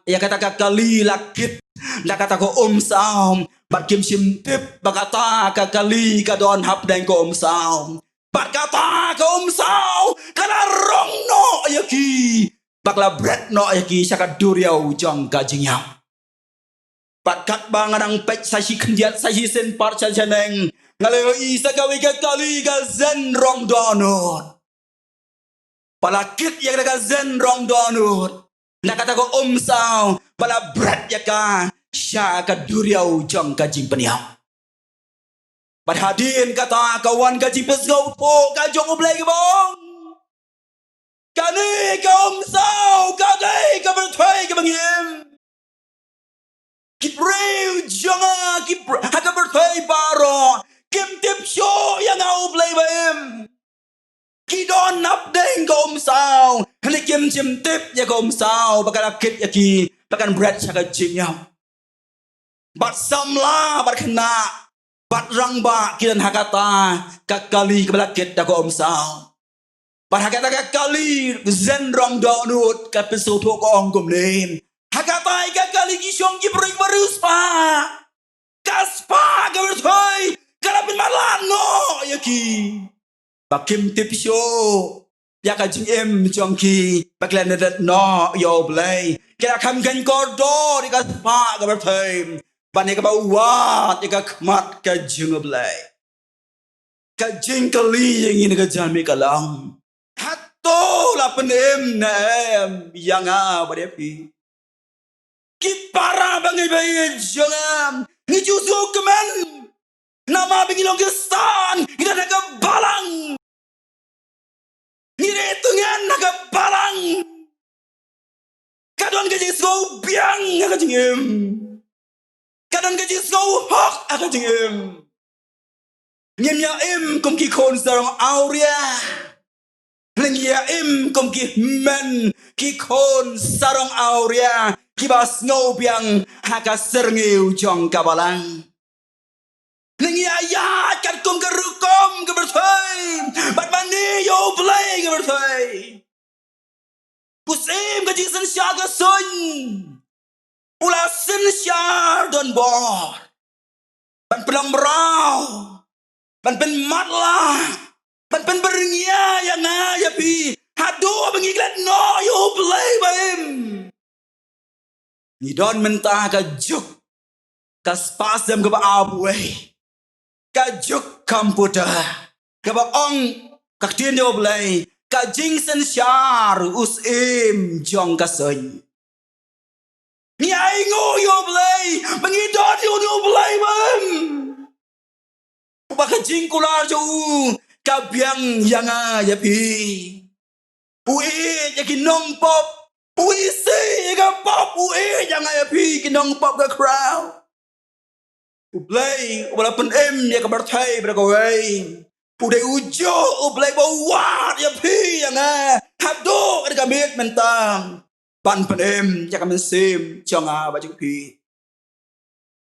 ïa kata ka kali la kit da kata ka umsaw, bad kim shym tip ba kata ka kali ka don hapdeng ka umsaw. Bad kata ka umsaw ka la rong noh ïa ki, bad ka la bret noh ïa ki sha ka duriaw jong ka jingïap. Bad katba nga dang peit sa shi khyndiat sa shi sien pat sha shaneng, nga la ïohi sa kawei ka kali ka zen rong dohnud. Ba la kit ïa kata ka zen rong dohnud na kata ka umsaw, ba la bret ïa ka sha ka duriaw jong ka jingpynïap. Bad hadien kata ka wan ka jingpynsngewthuh ka jong U Blei kaba ong, kane ka umsaw ka dei ka pyrthei kaba ngi im. Ki briew jong nga, ki br-, ha ka pyrthei baroh, kim tip shuh ïa nga U Blei ba im. Ki don hapdeng ka umsaw, hynrei kim shym tip ïa ka umsaw ba ka la kit ïa ki, ba kan bret sha ka jingïap. Bad samla bad khynnah bad rangbah ki don ha kata ka kali kaba la kit da ka umsaw. Bad ha kata ka kali zen rong dohnud ka pynsngewthuh ka ong kumne, ha kata ka kali ki shong ki briew ba riewspah. Ka spah ka pyrthei ka la pynmatlah noh ïa ki. Ba kim tip shuh ïa ka jingim jong ki, ba ki la ndet noh ïa U Blei. Ki la kham khein kordor ïa ka spah ka pyrthei ban ïa kaba wad ïa ka khmat ka jong U Blei. Ka jingkylli ïa ngi na ka jingmih ka long, hato la pynim ne em ïa nga bad ïa phi? Ki para bangeit ba ïeit jong nga, ngi ju sngewkmen namar ba ngi long Khristan, ngi don ha ka balang. Ngi ri tyngen ha ka balang. Ka don ka jingsngew biang ha ka jingim. Ka don ka jingsngew hok ha ka jingim. Ngim ïa im kum ki khun sarong awria. Ngi ïa im kum ki hynmen ki khun sarong awria kiba sngew biang ha ka syrngiew jong ka balang. Ngi ïa ïaid katkum ka rukom ka pyrthei bad mane ïa U Blei ka pyrthei. U syiem ka jingsynshar ka suiñ u la synshar donbor ban pynlong mraw, ban pynmatlah, ban pynbyrngia ïa nga ïa phi haduh ba ngi klet noh ïa U Blei ba im. Ngi don mynta ka juk ka spah snem kaba arphew wei, ka juk computer, kaba ong ka ktien jong U Blei, ka jingsynshar u syiem jong ka suiñ. Ngi ainguh ïa U Blei ba ngi don ïa une U Blei ba im. ba ka jingkular jong u ka biang ïa nga ïa phi. U ïeit ïa ki nongpop, u isih ïa ka pop, u ïeit ïa nga ïa phi ki nongpop ka khraw. U Blei uba la pynim ïa ka pyrthei bad kawei, u dei u juh U Blei ba u wad ïa phi ïa nga haduh ka miet mynta ban pynim ïa ka mynsiem jong nga bad jong phi.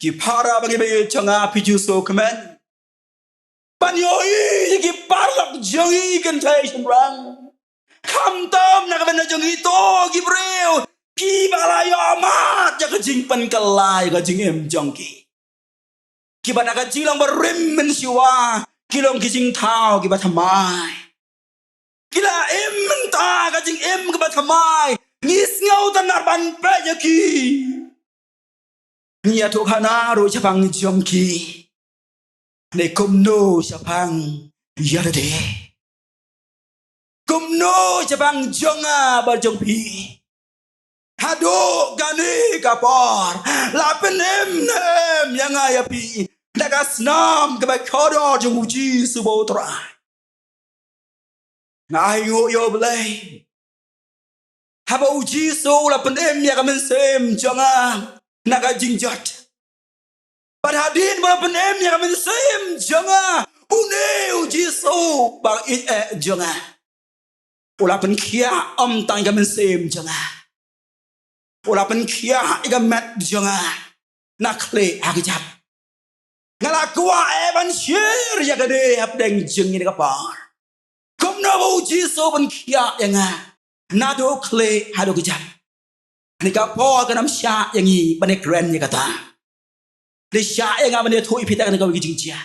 Ki para bangeit jong nga, phi ju sngewkmen ban ïohi ïa ki paralok jong ngi kynthei shynrang, khamtam na ka bynta jong kito ki briew kiba la ïohmad ïa ka jingpynkylla ïa ka jingim jong ki, kiba na ka jinglong barim mynshuwa ki long ki jingthaw kiba thymmai. Ki la im mynta ka jingim kaba thymmai, ngi sngew tynnad ban peit ïa ki. Ngi ïathuh khana ruh shaphang jong ki, ne kumno shaphang ïa lade, kumno shaphang jong nga bad jong phi. Haduh kane ka por la pynim ne em ïa nga ïa phi da ka snam kaba kordor jong U Jisu ba U Trai? Nga ai nguh ïa U Blei, haba U Jisu u la pynim ïa ka mynsiem jong nga na ka jingjot. Bad hadien ba u la pynim ïa ka mynsiem jong nga, une U Jisu ba ïeit eh jong nga, u la pynkhiah ym tang ïa ka mynsiem jong nga, u la pynkhiah ïa ka met jong nga na khlieh ha kjat. Nga la kwah eh ban share ïa kane hapdeng jong ngi kane ka por, kumno ba U Jisu u pynkhiah ïa nga naduh khlieh haduh kjat. Kane ka por kan ym shah ïa ngi ban ïakren ïa kata. Dei shah ïa nga ban ïathuh ïa phi tang kane kawei ka jingjia.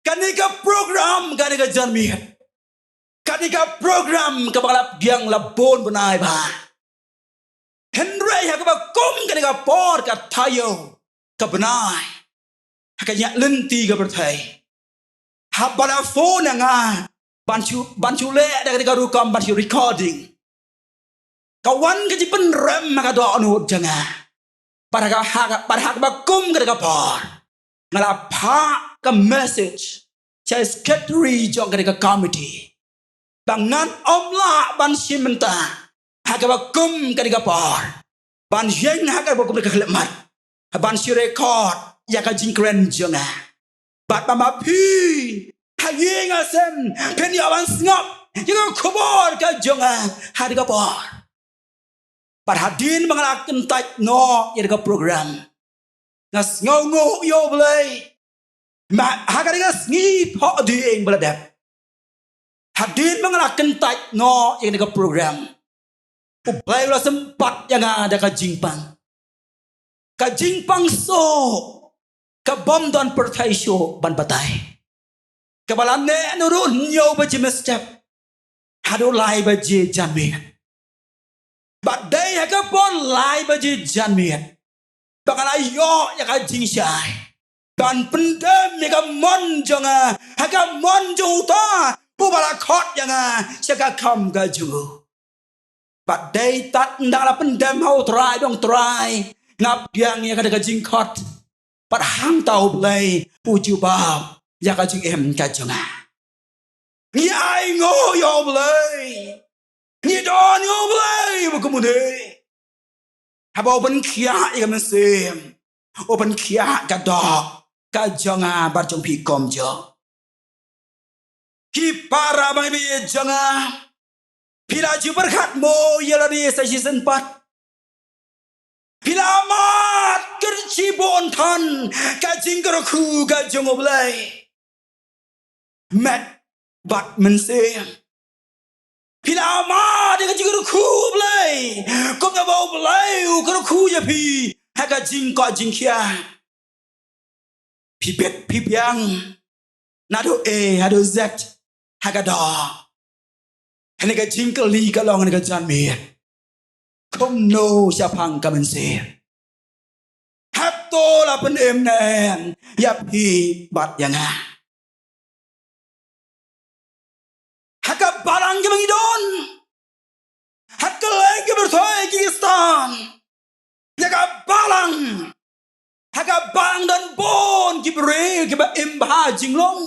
Kane ka program, kane ka janmiet, kane ka program kaba la pdiang la bun bnai bha. Hynrei ha kaba kum kane ka por ka taïew ka bnai ha ka ñiah lynti ka pyrthei, haba la phone ïa nga ban shu, ban shu leh da kane ka rukom ban shu recording, ka wan ka jingpynrem ha ka dohnud jong nga. Bad ha ka, ha ka, bad ha kaba kum kane ka por nga la phah ka message sha secretary jong kane ka committee ba ngan ym lah ban shim bynta ha kaba kum kane ka por ban ïeng ha kaba kum kane ka khyllipmat ban shu record ïa ka jingkren jong nga. Bad ba ma phi ha ïing ha sem phin ïoh ban sngap ïa ka khubor ka jong nga ha kane ka por. Bad hadien ba nga la kyntait noh ïa ka program, nga sngewnguh ïa U Blei. Ma ha kane ka sngi phohdieng ba la dep, hadien ba nga la kyntait noh ïa ka program, U Blei u la sympat ïa nga da ka jingpang, ka jingpang shuh kabym don pyrthei shuh ban batai, kaba la neh naduh hynñiew baje mynstep haduh lai baje janmiet. Bad dei ha ka por lai baje janmiet ba nga la ïoh ïa ka jingshai ban pyndem ïa ka mon jong nga ha ka mon jong uta uba la khot ïa nga sha ka kam ka jong u. Bad dei tad ynda la pyndem ha U Trai, dong Trai, nga pdiang ïa ka da ka jingkhot. Bad hangta U Blei u jubab ïa ka jingim ka jong nga. Ngi ai nguh ïa U Blei, ngi don ïa U Blei ba kumne, haba u pynkhiah ïa ka mynsiem, u pynkhiah ka doh ka jong nga bad jong phi kumjuh. Ki para bangeit jong nga, phi la ju pyrkhat mo ïa lade sa shisien pat? Phi la mad kyrshah bun than ka jingkyrkhu ka jong U Blei, met bad mynsiem? Phi la mad ïa ka jingkyrkhu U Blei kumba U Blei u kyrkhu ïa phi ha ka jingkoit jingkhiah? Phi bit phi biang naduh A haduh Z ha ka doh. Kane ka jingkylli ka long ha kane ka janmiet, kumno shaphang ka mynsiem? Hato la pynim ne em ïa phi bad ïa nga? Ha ka balang kaba ngi don, ha ka leng ka pyrthei ki Khristan, ïa ka balang Ha ka bang don bun ki briew kiba im bha jinglong.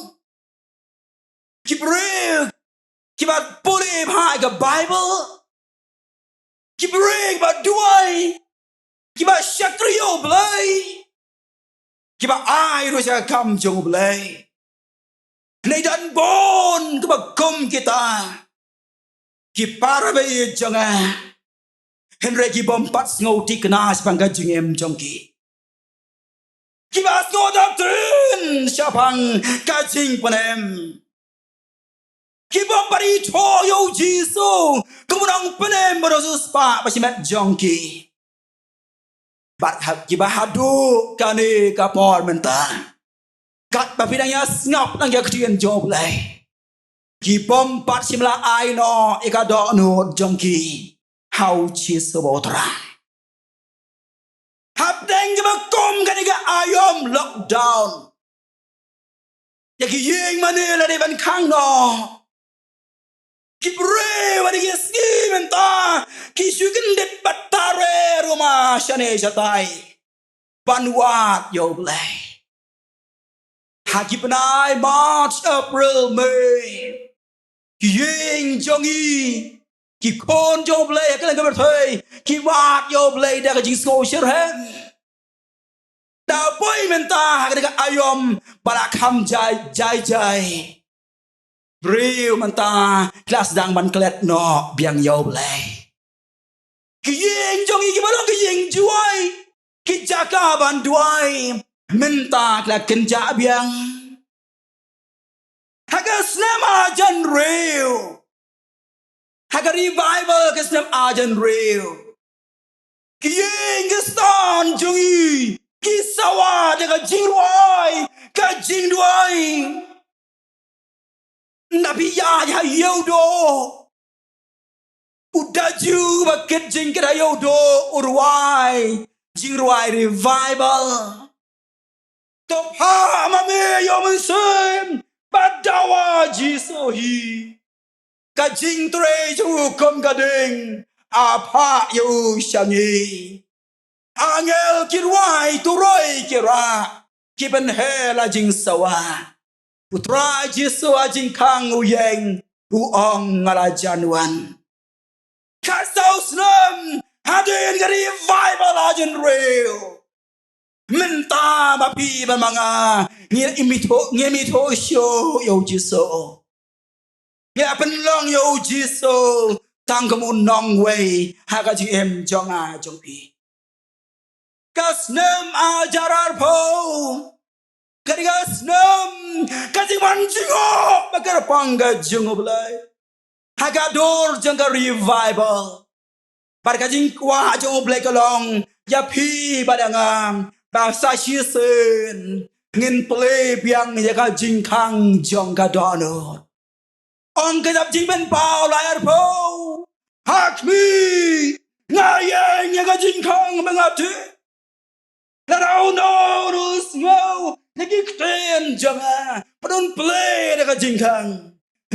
Ki briew kiba pule bha ka Bible. Ki briew kiba duwai, kiba shakri ïa U Blei, kiba ai ruh sha ka kam jong U Blei. Hynrei don bun kiba kum kita, ki para baieit jong nga, hynrei ki bym pat sngewthikna shaphang ka jingim jong ki. Kiba sngewthuh shaphang ka jingpynim. Ki bym pat ithuh ïa U Jisu kum U Nongpynim ba don ha u spah ba shimet jong ki. Bad ha, kiba haduh kane ka por mynta, katba phi dang ïa sngap lang ïa ka ktien jong U Blei, ki bym pat shym la ai noh ïa ka dohnud jong ki ha U Jisu ba U Trai. Hapdeng kiba kum kane ka aïom lockdown, ïa ki ïing mane la dei ban khang noh. Ki briew ha kine ki sngi mynta ki shu kyndit bad tare ruma shane shatai ban wad ïa U Blei. Ha ki bnai March, April, May, ki ïing jong ngi, ki khun jong U Blei ha kylleng ka pyrthei ki wad ïa U Blei da ka jingsngewshitrhem. Da poi mynta ha kane ka aïom ba la kham jai jai jai, briew mynta ki la sdang ban klet noh biang ïa U Blei. Ki ïing jong ngi kiba long ki ïing duwai, ki jaka ban duwai, mynta ki la kynjah biang. Ha ka snem arhajar hynriew, ha ka revival ka snem arhajar hynriew, ki ïing ki stan jong ngi ki sawa da ka jingrwai, ka jingduwai. Nda phi ïaid ha Ïewduh, u Daju ba kit jingkit ha Ïewduh u rwai jingrwai revival. To phah ma me ïa U Mynsiem bad dawa Jisu hi. Ka jingtrei jong u kum ka ding, a phah ïa u sha ngi. Angel ki rwai, turoi ki rah, ki pynheh la jingsawa. U Trai Jisu ha jingkhang u ïeng, u ong nga la jan wan. Ka saw snem hadien ka revival arhajar hynriew. Mynta ma phi bad ma nga ngim ithuh, ngim ithuh shuh ïa U Jisu. Ngi la pynlong ïa U Jisu tang kum u nongwei ha ka jingim jong nga jong phi. Ka snem arhajar arphew, ka dei ka snem ka jingwan jngoh ba kyrpang ka jong U Blei ha ka dur jong ka revival. Bad ka jingkwah jong U Blei ka long ïa phi bad ïa nga ba sa shisien ngin plie biang ïa ka jingkhang jong ka dohnud. Ong ka kitab Jingpynpaw lai arphew, ha khmih nga ïeng ïa ka jingkhang ba nga tip. Lada uno uno u sngew ïa ki ktien jong nga bad un plie da ka jingkhang,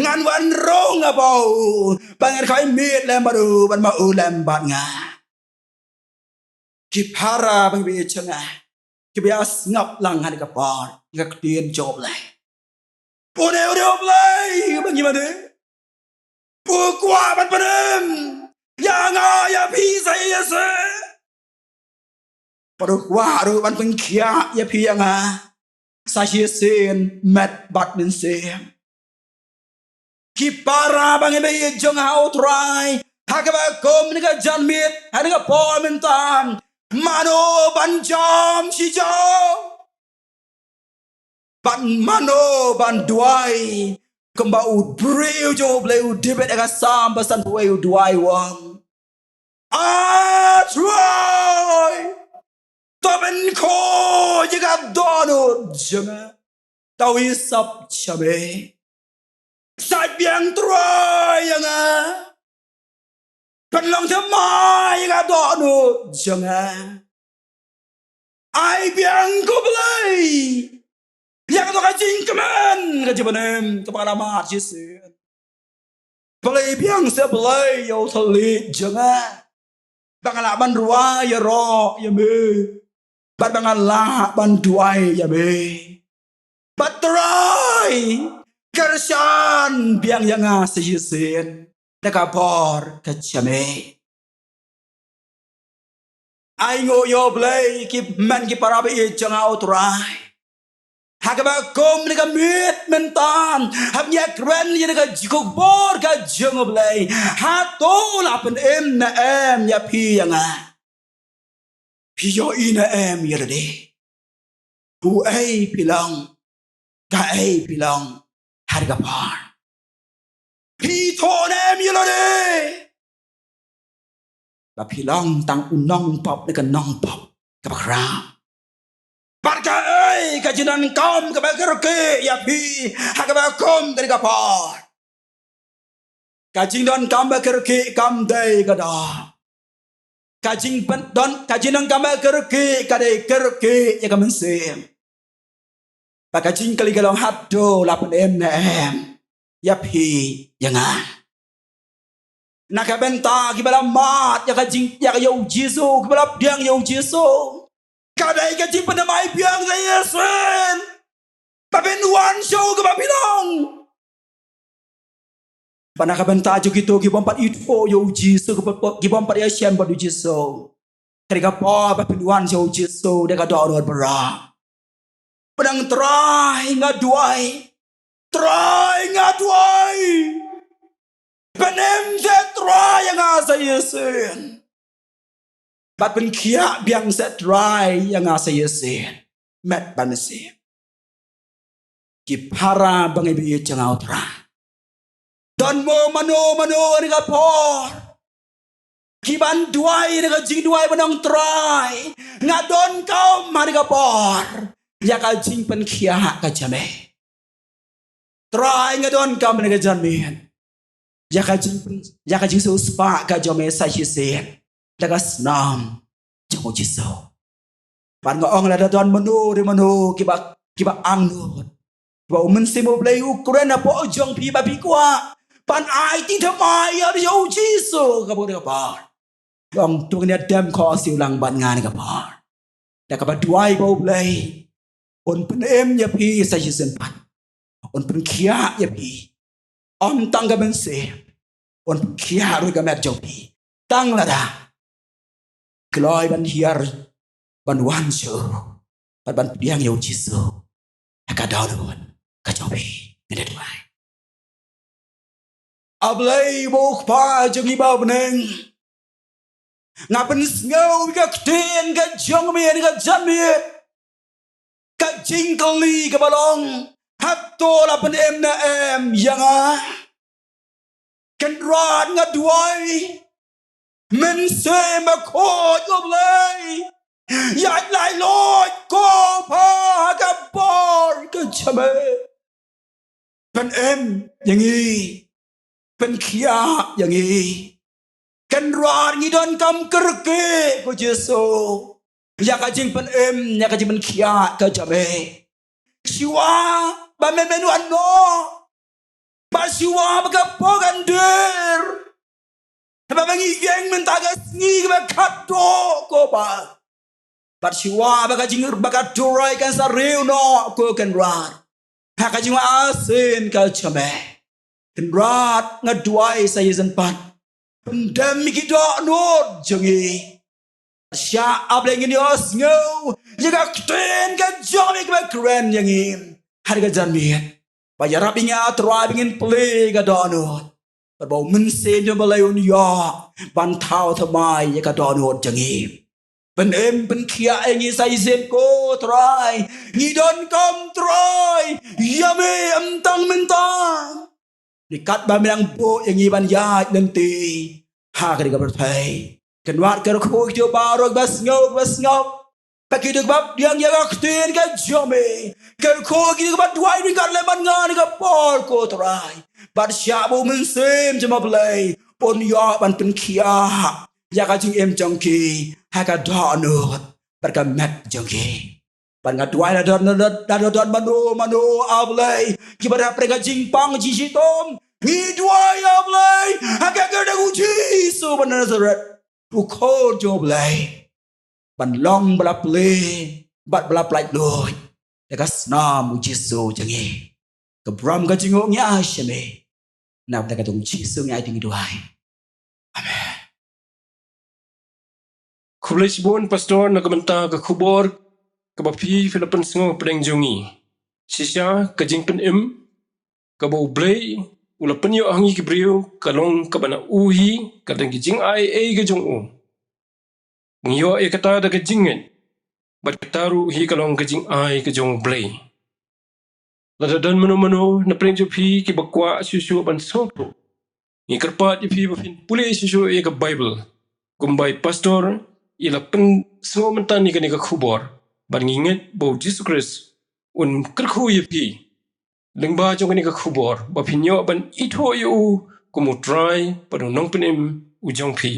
ngan wan rung ha u, ba ngan khie miet lem bad u bad ma u lem bad nga. Ki para bangeit jong nga, kiba ïa sngap lang ha kane ka por ïa ka ktien jong U Blei. Une u dei U Blei ba ngi mane. U kwah ban pynim ïa nga ïa phi sa shisien. Bad u kwah ruh ban pynkhiah ïa phi ïa nga sa shisien met bad mynsiem. Ki para bangeit jong nga ha U Trai, ha kaba kum kane ka janmiet, ha kane ka por mynta, mano ban jam shi jam? Bad mano ban duwai kumba u briew jong U Blei u David ha ka Salm ba sanphew wei u duwai u ong, A Trai, to pynkhuid ïa ka dohnud jong nga da u hyssop jong me. Sait biang Trai ïa nga. Pynlong thymmai ïa ka dohnud jong nga. Ai biang ko Blei ïa kato ka jingkmen ka jingpynim kaba nga la mad shisien. Plie biang seh Blei ïa u thylliej jong nga ba nga lah ban rwai ïaroh ïa me. bad ba ngan lah ban duwai ïa me. Bad Trai, kyrshan biang ïa nga sa shisien da ka bor ka jong me. Ai nguh ïa U Blei, ki hynmen ki para ba ïeit jong nga, U Trai. Ha kaba kum ne ka miet mynta, haba ngi ïakren ïa ka jingkyrkhu ka jong U Blei, hato la pynim ne em ïa phi ïa nga? Phi ïohi ne em ïa lade uei phi long, kaei phi long ha kane ka por? Phi thoh ne em ïa lade ba phi long tang u nongpop ne ka nongpop kaba khraw? Bad kaei ka jingdonkam kaba kyrkieh ïa phi ha kaba kum kane ka por? Ka jingdonkam ba kyrkieh kam dei ka doh. Ka jingpyndon, ka jingdonkam ba kyrkieh ka dei kyrkieh ïa ka mynsiem. Bad ka jingkylli ka long, hato la pynim ne em ïa phi ïa nga? Na ka bynta kiba la mad ïa ka jing, ïa ka, ïa U Jisu, kiba la pdiang ïa U Jisu, ka dei ka jingpynim ai biang sa shisien ba phin wan sha u kaba phi long. Bad na ka bynta jong kito ki bym pat ithuh ïa U Jisu, ki bym pat, ki bym pat ïashem bad U Jisu, ka dei ka por ba phin wan sha U Jisu da ka dohnud baroh. Pynang, Trai, nga duwai. Trai, nga duwai. Pynim seh, Trai, ïa nga sa shisien. Bad pynkhiah biang seh, Trai, ïa nga sa shisien. Met bad mynsiem. Ki para bangeit ba ïeit jong nga, U Trai. Don mo mano mano ha kane ka por kiban duwai da ka jingduwai ban ong, Trai, nga donkam ha kane ka por ïa ka jingpynkhiah ka jong me. Trai, nga donkam ha kane ka janmiet ïa ka jing, ïa ka jingsiewspah ka jong me sa shisien da ka snam jong U Jisu. Bad nga ong, lada don mano re mano kiba, kiba angnud, ba U Mynsiem U Blei u kren hapoh jong phi ba phi kwah ban aiti thymmai ïa U Jisu ha kaba kum kane ka por, nga ong, to ngin ïa dem khohsiew lang bad nga ha kane ka por. Da kaba duwai ba U Blei un pynim ïa phi sa shisien pat, un pynkhiah ïa phi. Ym tang ka mynsiem, un pynkhiah ruh ka met jong phi. Tang lada kloi ban hiar ban wan sha u, bad ban pdiang ïa U Jisu ha ka dohnud ka jong phi. Ngin ïa duwai. A Blei, U Kpa jong ngi ba ha bneng, nga pynsngew ïa ka ktien ka jong me ha kane ka janmiet. Ka jingkylli kaba long, hato la pynim ne em ïa nga? Kynrad, nga duwai, Mynsiem Bakhuid, U Blei, ïaid laitluid ko Kpa ha ka bor ka jong me. Pynim ïa ngi, pynkhiah ïa ngi. Kynrad, ngi donkam kyrkieh, ko Jisu, ïa ka jingpynim, ïa ka jingpynkhiah ka jong me. Shuwa ba me men wan noh, bad shuwa ba ka por kan dier, haba ngi ïeng mynta ka sngi kaba khatduh, ko Kpa, bad shuwa ba ka jing, ba ka turoi kan sa riew noh, ko Kynrad, ha ka jingbhabriew ka jong me, Kynrad, nga duwai sa shisien pat, pyndem ïa ki dohnud jong ngi. Shah, A Blei, ngin ïohsngew ïa ka ktien ka jong me kaba kren ïa ngi ha kane ka janmiet. Ba ïarap ïa ngi, A Trai, ba ngin plie ïa ka dohnud, bad ba U Mynsiem jong U Blei un ïoh ban thaw thymmai ïa ka dohnud jong ngi. Pynim pynkhiah ïa ngi sa shisien, ko Trai. Ngi donkam, Trai, ïa me, ym tang mynta, ne katba me dang buh ïa ngi ban ïaid lynti ha kane ka pyrthei. Kynrad, kyrkhu ïa kito baroh kiba sngew, kiba sngap, bad kito kiba pdiang ïa ka ktien ka jong me. Kyrkhu ïa kito kiba duwai ryngkat lem bad nga ha kane ka por, ko Trai. Bad shah ba U Mynsiem jong U Blei un ïoh ban pynkhiah ïa ka jingim jong ki ha ka dohnud bad ka met jong ki. Bad nga duwai, lada don, lada don mano mano, A Blei, kiba hapdeng ka jingpang jingshitom, ngi duwai, A Blei, ha ka kyrteng U Jisu ba na Nasaret, U Khun jong U Blei, ban long ba la plie bad ba la pyllait luid da ka snam u Jisu jong ngi. Ka burom ka jong u ngi ai sha me. Na ka bynta ka jong u Jisu ngi ai te ngi duwai. Amen. Khublei shibun Pastor na ka bynta ka khubor kaba phi phi la pynsngew hapdeng jong ngi. Shisha ka jingpynim kaba U Blei u la pynïoh ha ngi ki briew ka long kaba na u hi, ka dang ki jingai ei ka jong u. Ngi ïoh ïa kata da ka jingngeit bad kata ruh hi ka long ka jingai ka jong U Blei. Lada don mano mano na pdeng jong phi kiba kwah shuh shuh ban sngewthuh, ngi kyrpad ïa phi ba phin pule shuh shuh ïa ka Baibl kumba i Pastor i la pynsngew mynta ïa kane ka khubor. Bad ngi ngeit ba U Jisu Khrist un kyrkhu ïa phi lyngba jong kane ka khubor ba phin ïoh ban ithuh ïa u kum U Trai bad U Nongpynim u jong phi,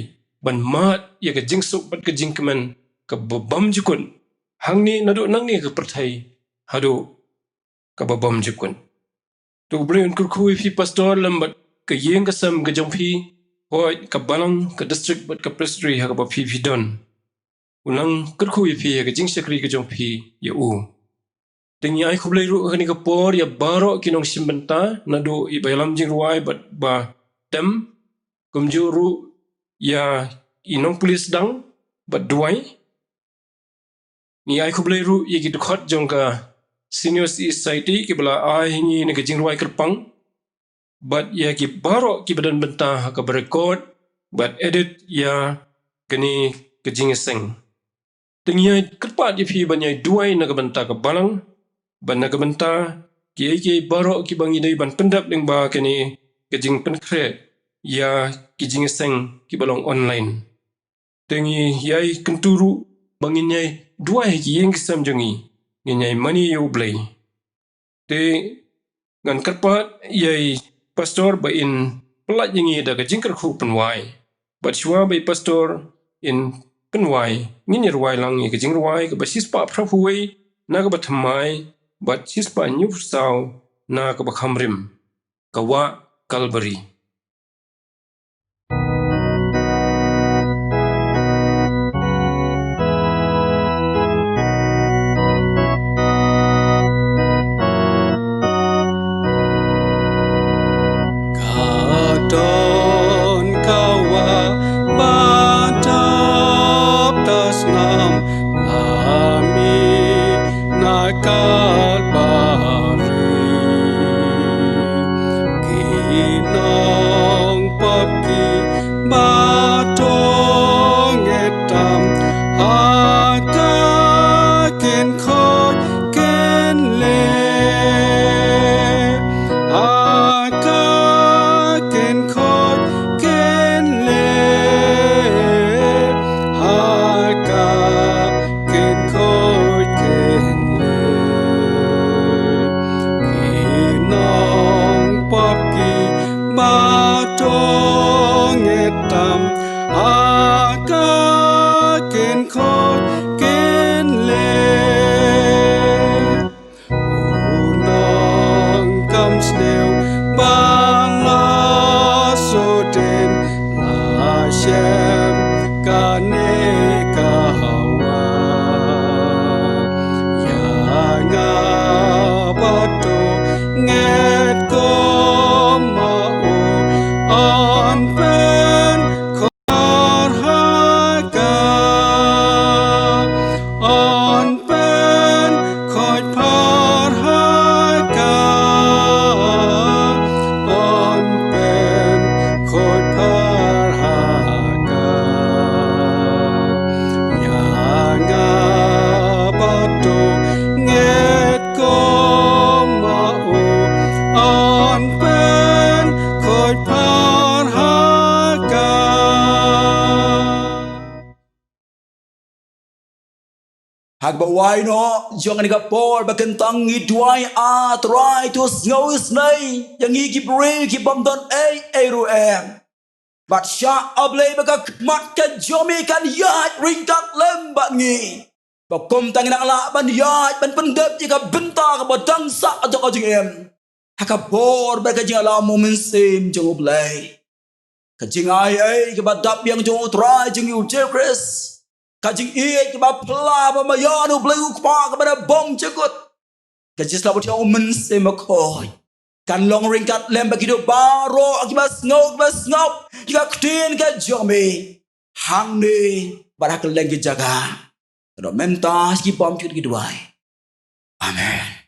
ban mad ïa ka jingsuk bad ka jingkmen kaba bymjukut hangne, naduh nangne ka pyrthei haduh kaba bymjukut. To U Blei un kyrkhu ïa phi Pastor lem bad ka ïing ka sem ka jong phi, hooid ka balang, ka district bad ka presbytery ha kaba phi phi don. Un nang kyrkhu ïa phi ha ka jingshakri ka jong phi ïa u. Te ngi ai khublei ruh ha kane ka por ïa baroh ki nongshim bynta, naduh i ba ïalam jingrwai bad ba tem, kumjuh ruh ïa i nongpule sdang bad duwai. Ngi ai khublei ruh ïa ki dkhot jong ka Senior Citizen Society kiba la ai ha ngi ïa kane ka jingrwai kyrpang, bad ïa ki baroh kiba don bynta ha kaba record bad edit ïa kane ka jingïaseng. Te ngi ïai kyrpad ïa phi ban ïai duwai na ka bynta ka balang bad na ka bynta kiei kiei baroh kiba ngi dei ban pyndep lyngba kane ka jingpynkhreh ïa ki jingïaseng kiba long online. Te ngi ïai kyntu ruh ba ngin ïai duwai ha ki ïing ki sem jong ngi, ngin ïai mane ïa U Blei. Te ngan kyrpad ïa i Pastor ba in pyllait ïa ngi da ka jingkyrkhu pynwai. Bad shuwa ba i Pastor in pynwai, ngin ïa rwai lang ïa ka jingrwai kaba shispah phra phew wei na kaba thymmai bad shispah hynñiew phew saw na kaba kham rim. Ka Wah Kalbari. Ka don ka wah ba dap da snam la mih na Kalbari. Ki nongpop kiba dang ngeit tam ha ka kin khot kin leh, ha ka kin khot kin leh, ha ka kin khot kin leh. Ki nongpop kiba dang ngeit tam ha ka kin khot kin leh. U nongkam sniew ba la sdang la shem kane ka wah. Ïa nga ba dang ngeit kum ma u, yn pynkhot pyrkhat ha ka, yn pynkhot pyrkhat ha ka, yn pynkhot pyrkhat ha ka. Ïa nga ba dang ngeit kum ma u, yn pynkhot pyrkhat ha ka. Ha kaba wai noh jong kane ka por ba kyntang ngi duwai, A Trai, to sngew isynei ïa ngi ki briew ki bym don ei ei ruh em. Bad shah, A Blei, ba ka khmat ka jong me kan ïaid ryngkat lem bad ngi. Ba kumta ngin nang lah ban ïaid ban pyndep ïa ka bynta kaba dang sah jong ka jingim ha ka bor bad ka jingïalam U Mynsiem jong U Blei. Ka jingai ei kaba dap biang jong U Trai jong ngi U Jisu Khrist, ka jingïeit kaba phylla ba ma ïa u Blei u Kpa kaba da bym jukut. Ka jingïeit ba u Mynsiem Bakhuid kan long ryngkat lem bad kito baroh kiba sngewbha, kiba sngap ïa ka ktien ka jong me, hangne bad ha kylleng ki jaka, naduh mynta sha ki bymjukut ki duwai. Amen.